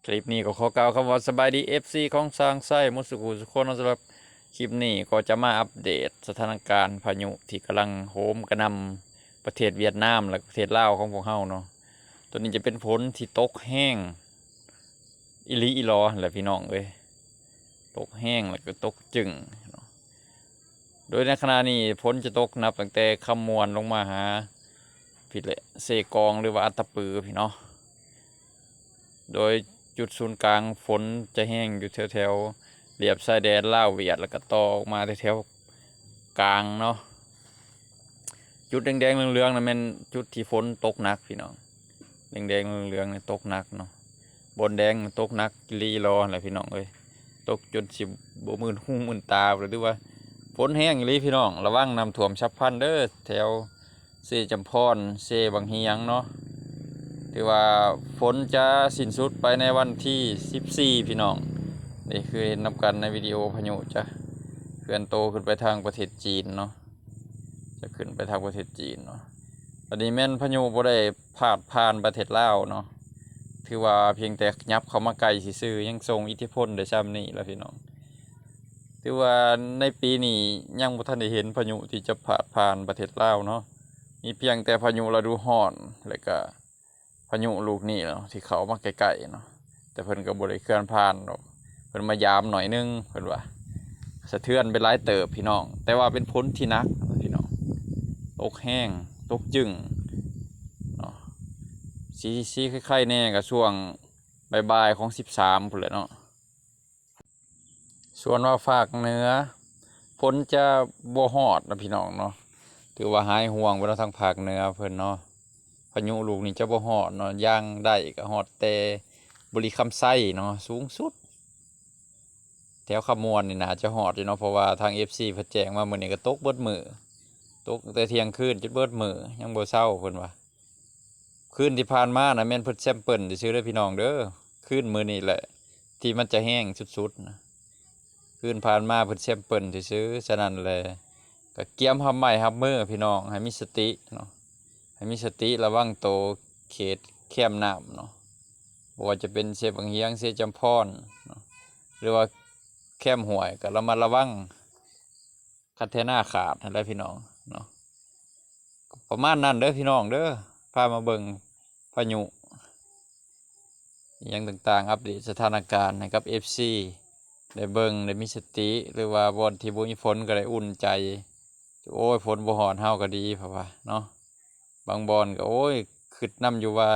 ຄລິບນີ້ກໍຂໍກ່າວຄຳວ່າສະບາຍດີ ເອັຟຊີ ຂອງຊ່າງໄຊໝົດສູ່ຜູ້ສູ່ຄົນເນາະ. ສຳລັບຄລິບນີ້ກໍຈະມາອັບເດດສະຖານະການພາຍຸທີ່ກຳລັງໂຫມກະໜ່ຳປະເທດຫວຽດນາມ ແລະ ປະເທດລາວຂອງພວກເຮົາເນາະ. ໂຕນີ້ຈະເປັນຝົນທີ່ຕົກແຮງອີ່ຫຼີອີ່ຫຼໍຫັ້ນແຫຼະພີ່ນ້ອງເອີຍ, ຕົກແຮງ ແລ້ວກໍຕົກຈຶ້ງເນາະ. ໂດຍໃນຂະນະນີ້ຝົນຈະຕົກນັບຕັ້ງແຕ່ຄຳມ່ວນລົງມາຫາພີ້ແຫຼະ ເຊກອງ ຫຼືວ່າອັດຕະປືພີ້ເນາະ. ໂດຍຈຸດສູນກາງຝົນຈະແຮງຢູ່ແຖວໆລຽບຊາຍແດນລາວຫວຽດ ແລ້ວກໍຕໍ່ອອກມາແຖວໆກາງເນາະ. ຈຸດແດງໆເຫຼືອງໆນັ້ນແມ່ນຈຸດທີ່ຝົນຕົກໜັກພີ່ນ້ອງ, ແດງໆເຫຼືອງໆນີ້ຕົກໜັກເນາະ. ບ່ອນແດງຕົກໜັກອີ່ຫຼີອີ່ຫຼໍຫັ້ນແຫຼະພີ່ນ້ອງເອີຍ, ຕົກຈົນຊິບໍ່ມື່ນຫູມື່ນຕາພຸ້ນແຫຼະ. ຖືວ່າຝົນແຮງອີ່ຫຼີພີ່ນ້ອງ, ລະວັງນ້ຳຖ້ວມສັບພັນເດີ ແຖວເຊຈຳພອນ ເຊບັງຮຽງເນາະ. ຖືວ່າຝົນຈະສິ້ນສຸດໄປໃນວັນທີສິບສີ່ພີ່ນ້ອງ. ນີ້ຄືເຫັນນຳກັນໃນວິດີໂອ ພາຍຸຈະເຄື່ອນໂຕຂຶ້ນໄປທາງປະເທດຈີນເນາະ, ຈະຂຶ້ນໄປທາງປະເທດຈີນເນາະ. ອັນນີ້ແມ່ນພາຍຸບໍ່ໄດ້ ພາດຜ່ານປະເທດລາວເນາະ, ຖືວ່າພຽງແຕ່ຫຍັບເຂົ້າມາໃກ້ຊື່ໆ ຍັງສົ່ງອິດທິພົນໄດ້ຊ່ຳນີ້ລະພີ່ນ້ອງ. ຖືວ່າໃນປີນີ້ຍັງບໍ່ທັນໄດ້ເຫັນພາຍຸທີ່ຈະພາດຜ່ານປະເທດລາວເນາະ, ມີພຽງແຕ່ພາຍຸລະດູຮ້ອນ ແລະກະພາຍຸລູກນີ້ເນາະ ທີ່ເຂົ້າມາໃກ້ໆເນາະ. ແຕ່ເພິ່ນກໍບໍ່ໄດ້ເຄື່ອນຜ່ານດອກ, ເພິ່ນມາຢາມໜ້ອຍໜຶ່ງ ເພິ່ນວ່າ. ສະເທືອນໄປຫຼາຍເຕີບພີ່ນ້ອງ, ແຕ່ວ່າເປັນຝົນທີ່ໜັກພີ່ນ້ອງ, ຕົກແຮງ ຕົກຈຶ້ງເນາະ. ຊິ ຊິໄຄໆແດ່ກໍຊ່ວງບ່າຍໆຂອງສິບສາມພຸ້ນແຫຼະເນາະ. ສ່ວນວ່າພາກເໜືອ ຝົນຈະບໍ່ຮອດນະພີ່ນ້ອງເນາະ, ຖືວ່າຫາຍຫ່ວງໄປແລ້ວທາງພາກເໜືອເພິ່ນເນາະ. ພາຍຸລູກນີ້ຈະບໍ່ຮອດເນາະ, ຢ່າງໃດກໍຮອດແຕ່ບໍລິຄຳໄຊເນາະ ສູງສຸດ. ແຖວຄຳມ່ວນນີ້ໜ້າຈະຮອດຢູ່ເນາະ, ເພາະວ່າທາງເອັຟຊີເພິ່ນແຈ້ງມາມື້ນີ້ກໍຕົກເບິດມື້, ຕົກແຕ່ທ່ຽງຄືນຈົນເບິດມື້ ຍັງບໍ່ເຊົາເພິ່ນວ່າ. ຄືນທີ່ຜ່ານມານະແມ່ນເພິ່ນແຊມເປິນຊື່ໆເດີພີ່ນ້ອງເດີ, ຄືນມື້ນີ້ແຫຼະທີ່ມັນຈະແຮງສຸດໆນະ. ຄືນຜ່ານມາເພິ່ນແຊມເປິນຊື່ໆ, ສະນັ້ນແຫຼະ ກໍກຽມຮັບໄມ້ຮັບມືພີ່ນ້ອງ ໃຫ້ມີສະຕິເນາະ, ໃຫ້ມີສະຕິລະວັງໂຕເຂດແຄມນ້ຳເນາະ, ບໍ່ວ່າຈະເປັນເຊບັງຮຽງ ເຊຈຳພອນເນາະ ຫຼືວ່າແຄມຫ້ວຍ ກໍລະມັດລະວັງ ຄັນແທ້ໜ້າຂາດຫັ້ນແຫຼະພີ່ນ້ອງເນາະ. ປະມານນັ້ນເດີພີ່ນ້ອງເດີ, ພາມາເບິ່ງພາຍຸ ອີ່ຫຍັງຕ່າງໆ ອັບເດດສະຖານະການໃຫ້ກັບເອັຟຊີໄດ້ເບິ່ງ ໄດ້ມີສະຕິ, ຫຼືວ່າບ່ອນທີ່ບໍ່ມີຝົນກໍໄດ້ອຸ່ນໃຈ, ໂອ້ຍ ຝົນບໍ່ຮອດເຮົາກໍດີ ເພາະວ່າເນາະ. ບາງບ່ອນກໍ ໂອ້ຍ ຄິດນຳຢູ່ວ່າ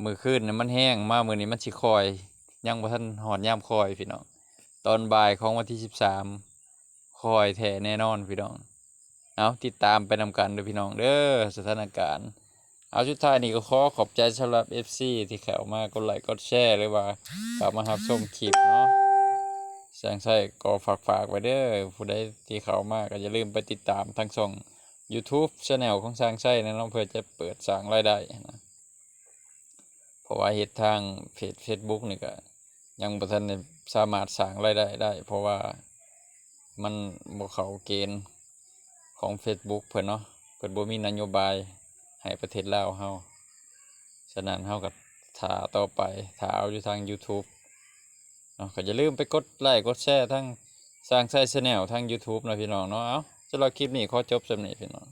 ມື້ຄືນນີ້ມັນແຮງ, ມາມື້ນີ້ມັນຊິຄ່ອຍ, ຍັງບໍ່ທັນຮອດຍາມຄ່ອຍພີ່ນ້ອງ. ຕອນບ່າຍຂອງວັນທີສິບສາມ ຄ່ອຍແທ້ແນ່ນອນພີ່ນ້ອງ. ເອົາ ຕິດຕາມໄປນຳກັນເດີພີ່ນ້ອງເດີ ສະຖານະການ. ເອົາ ສຸດທ້າຍນີ້ກໍຂໍຂອບໃຈສຳລັບເອັຟຊີທີ່ເຂົ້າມາກົດໄລກົດແຊ ຫຼືວ່າເຂົ້າມາຮັບຊົມຄລິບເນາະ. ຊ່າງໄຊກໍຝາກໆໄວ້ເດີ, ຜູ້ໃດທີ່ເຂົ້າມາກໍຢ່າລືມໄປຕິດຕາມທາງຊ່ອງຢູທູບ Channel ຂອງຊ່າງໄຊແນ່ເນາະ, ເພື່ອຈະເປີດສ້າງລາຍໄດ້ນະ. ເພາະວ່າເຮັດທາງເຟສ ເຟສບຸກນີ້ກະຍັງບໍ່ທັນໄດ້ສາມາດສ້າງລາຍໄດ້ໄດ້ ເພາະວ່າມັນບໍ່ເຂົ້າເກນຂອງເຟສບຸກເພິ່ນເນາະ, ເພິ່ນບໍ່ມີນະໂຍບາຍໃຫ້ປະເທດລາວເຮົາ. ສະນັ້ນເຮົາກໍຖ້າຕໍ່ໄປ ຖ້າເອົາຢູ່ທາງຢູທູບເນາະ. ກໍຢ່າລືມໄປກົດໄລກົດແຊທາງຊ່າງໄຊແຊນແນວທາງຢູທູບເນາະພີ່ນ້ອງເນາະ. ເອົາ ສຳລັບຄລິບນີ້ຂໍຈົບສ່ຳນີ້ພີ່ນ້ອງ.